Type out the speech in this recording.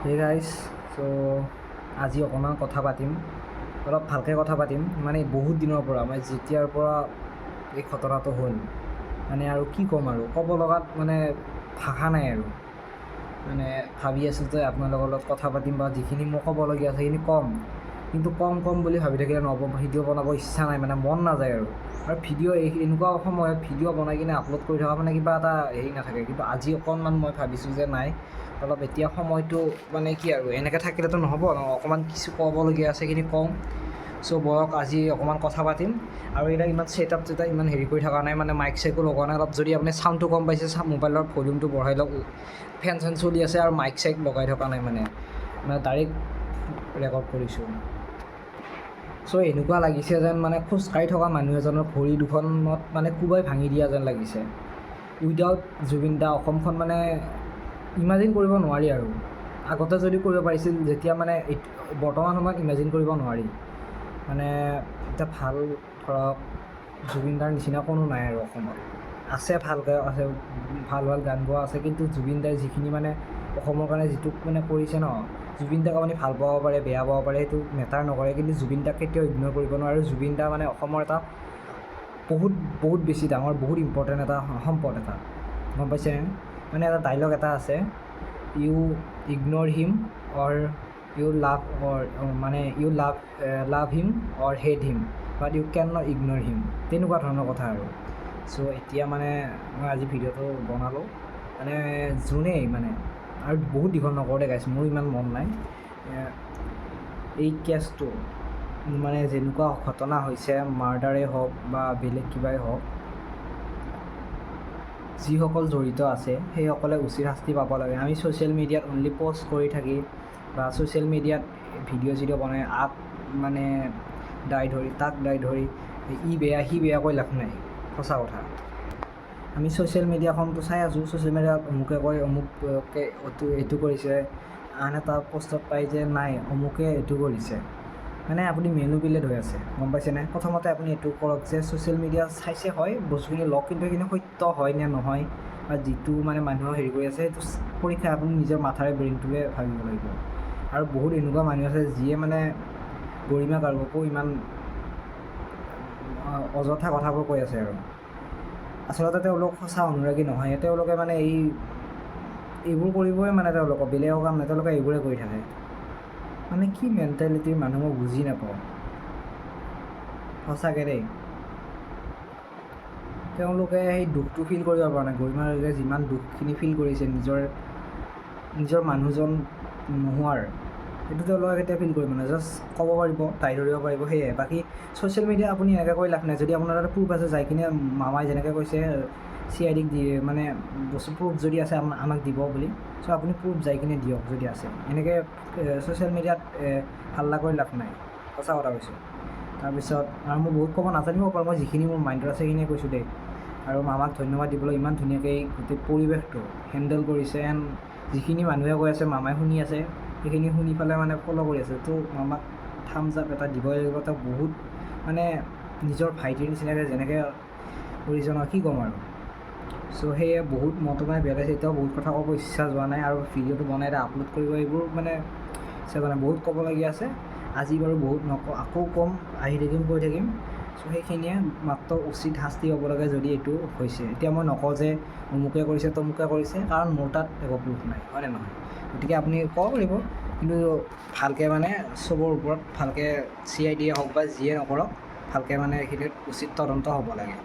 Hey guys, চ' আজি অকণমান কথা পাতিম, অলপ ভালকৈ কথা পাতিম। মানে বহুত দিনৰ পৰা, মানে যেতিয়াৰ পৰা এই ঘটনাটো হ'ল, মানে আৰু কি ক'ম আৰু, ক'ব লগাত মানে ভাষা নাই আৰু। মানে ভাবি আছোঁ যে আপোনালোকৰ লগত কথা পাতিম বা যিখিনি মোৰ ক'বলগীয়া আছে সেইখিনি ক'ম, কিন্তু ক'ম ক'ম বুলি ভাবি থাকিলে নহ'ব। ভিডিঅ' বনাব ইচ্ছা নাই, মানে মন নাযায় আৰু। আৰু ভিডিঅ' এই এনেকুৱা সময়ত ভিডিঅ' বনাই কিনে আপলোড কৰি থকা মানে কিবা এটা হেৰি নাথাকে। কিন্তু আজি অকণমান মই ভাবিছোঁ যে নাই, অলপ এতিয়া সময়টো মানে কি আৰু, এনেকৈ থাকিলেতো নহ'ব ন, অকণমান কিছু ক'বলগীয়া আছে, সেইখিনি কওঁ। চ' ব'লক, আজি অকণমান কথা পাতিম। আৰু এইবিলাক ইমান ছেট আপ টেট আপ ইমান হেৰি কৰি থকা নাই, মানে মাইক চাইকো লগোৱা নাই। অলপ যদি আপুনি চাউণ্ডটো কম পাইছে, মোবাইলৰ ভলিউমটো বঢ়াই লওক। ফেন চেন চলি আছে আৰু মাইক চাইক লগাই থকা নাই, মানে মানে ডাইৰেক্ট ৰেকৰ্ড কৰিছোঁ। চ' এনেকুৱা লাগিছে যেন মানে খোজকাঢ়ি থকা মানুহ এজনৰ ভৰি দুখনত মানে কোবাই ভাঙি দিয়া যেন লাগিছে। উইদাউট জুবিন দা অসমখন মানে ইমাজিন কৰিব নোৱাৰি আৰু। আগতে যদি কৰিব পাৰিছিল, যেতিয়া মানে বৰ্তমান সময়ত ইমাজিন কৰিব নোৱাৰি। মানে এতিয়া ভাল ধৰক জুবিন দাৰ নিচিনা কোনো নাই আৰু অসমত। আছে, ভাল গায়ক আছে, ভাল ভাল গান গোৱা আছে, কিন্তু জুবিন দাই যিখিনি মানে অসমৰ কাৰণে যিটো মানে কৰিছে ন, জুবিন দাক আপুনি ভাল পাব পাৰে, বেয়া পাব পাৰে, সেইটো মেটাৰ নকৰে, কিন্তু জুবিন দাক কেতিয়াও ইগন'ৰ কৰিব নোৱাৰে। জুবিন দা মানে অসমৰ এটা বহুত বহুত বেছি ডাঙৰ, বহুত ইম্পৰ্টেণ্ট এটা সম্পদ এটা, গম পাইছেনে? মানে এটা ডাইলগ এটা আছে, "You ignore him or you love or মানে you love him or hate him, but you can not ignore him." তেনেকুৱা ধৰণৰ কথা আৰু। চ' এতিয়া মানে মই আজি ভিডিঅ'টো বনালোঁ, মানে যোনেই মানে আৰু বহুত দীঘল নকৰোঁ দে গাইছ, মোৰ ইমান মন নাই। এই কেছটো মানে যেনেকুৱা ঘটনা হৈছে, মাৰ্ডাৰেই হওক বা বেলেগ কিবাই হওক, যিসকল জড়িত আছে সেইসকলে উচিত শাস্তি পাব লাগে। আমি ছ'চিয়েল মিডিয়াত অনলি প'ষ্ট কৰি থাকি বা ছ'চিয়েল মিডিয়াত ভিডিঅ' চিডিঅ' বনাই আক মানে দায় ধৰি, তাক দায় ধৰি, ই বেয়া সি বেয়া কৈ লাভ নাই। সঁচা কথা, আমি ছ'চিয়েল মিডিয়াখনতো চাই আছোঁ। ছ'চিয়েল মিডিয়াত অমুকে কয় অমুকে এইটো কৰিছে, আন এটা পষ্টত পাই যে নাই, অমুকে এইটো কৰিছে, মানে আপুনি মেনুপুলেট হৈ আছে, গম পাইছেনে? প্ৰথমতে আপুনি এইটো কৰক যে ছ'চিয়েল মিডিয়া চাইছে হয়, বস্তুখিনি লওক, কিন্তু সেইখিনি সত্য হয় নে নহয় বা যিটো মানে মানুহে হেৰি কৰি আছে, সেইটো পৰীক্ষা আপুনি নিজৰ মাথাৰে, ব্ৰেইনটোৰে ভাবিব লাগিব। আৰু বহুত এনেকুৱা মানুহ আছে যিয়ে মানে গৰিমা গাৰ্গকো ইমান অযথা কথাবোৰ কৈ আছে আৰু আচলতে তেওঁলোক সঁচা অনুৰাগী নহয়। তেওঁলোকে মানে এইবোৰ কৰিবই, মানে তেওঁলোকৰ বেলেগৰ কাম নাই, তেওঁলোকে এইবোৰে কৰি থাকে। মানে কি মেণ্টেলিটিৰ মানুহ মই বুজি নাপাওঁ সঁচাকৈ দেই। তেওঁলোকে সেই দুখটো ফিল কৰিব পৰা নাই। গৰিমা গাৰ্গে যিমান দুখখিনি ফিল কৰিছে নিজৰ নিজৰ মানুহজন নোহোৱাৰ, সেইটো তেওঁলোকে কেতিয়াও ফিল কৰিব নোৱাৰে। জাষ্ট ক'ব পাৰিব, দায় ধৰিব পাৰিব, সেয়াই। বাকী ছ'চিয়েল মিডিয়া আপুনি এনেকৈ কৰি লাভ নাই। যদি আপোনাৰ তাতে প্ৰুফ আছে, যাই কিনে মামাই যেনেকৈ কৈছে চিআইডিক দিয়ে, মানে বস্তু প্ৰুফ যদি আছে আমাক দিব বুলি, চ' আপুনি প্ৰুফ যাই কিনে দিয়ক যদি আছে। এনেকৈ ছ'চিয়েল মিডিয়াত হাল্লা কৰি লাভ নাই, সঁচা কথা কৈছোঁ। তাৰপিছত আৰু মই বহুত ক'ব নাজানিব পাৰোঁ, মই যিখিনি মোৰ মাইণ্ডত আছে সেইখিনিয়ে কৈছোঁ দেই। আৰু মামাক ধন্যবাদ দিবলৈ, ইমান ধুনীয়াকৈ গোটেই পৰিৱেশটো হেণ্ডেল কৰিছে। এণ্ড যিখিনি মানুহে কৈ আছে মামাই শুনি আছে, সেইখিনি শুনি পেলাই মানে ফ'ল' কৰি আছে। ত' মামাক থামছ আপ এটা দিবই লাগিব। তেওঁ বহুত মানে নিজৰ ভাইটিৰ নিচিনাকৈ যেনেকৈ কৰিছে ন, কি ক'ম আৰু। চ' সেয়ে বহুত মনটো মানে বেয়া লাগিছে। এতিয়াও বহুত কথা ক'ব ইচ্ছা যোৱা নাই আৰু ভিডিঅ'টো বনাই এটা আপলোড কৰিব এইবোৰ মানে ইচ্ছা যোৱা নাই। বহুত ক'বলগীয়া আছে আজি বাৰু, বহুত নকওঁ, আকৌ ক'ম, আহি থাকিম, কৈ থাকিম। চ' সেইখিনিয়ে মাত্ৰ, উচিত শাস্তি হ'ব লাগে যদি এইটো হৈছে। এতিয়া মই নকওঁ যে অমুকে কৰিছে, তমুকে কৰিছে, কাৰণ মোৰ তাত একো প্ৰুফ নাই, হয়নে নহয়? গতিকে আপুনি ক'ব পাৰিব, কিন্তু ভালকৈ মানে চবৰ ওপৰত ভালকৈ চিআইডিয়ে হওক বা যিয়ে নকৰক, ভালকৈ মানে এইখিনিত উচিত তদন্ত হ'ব লাগে।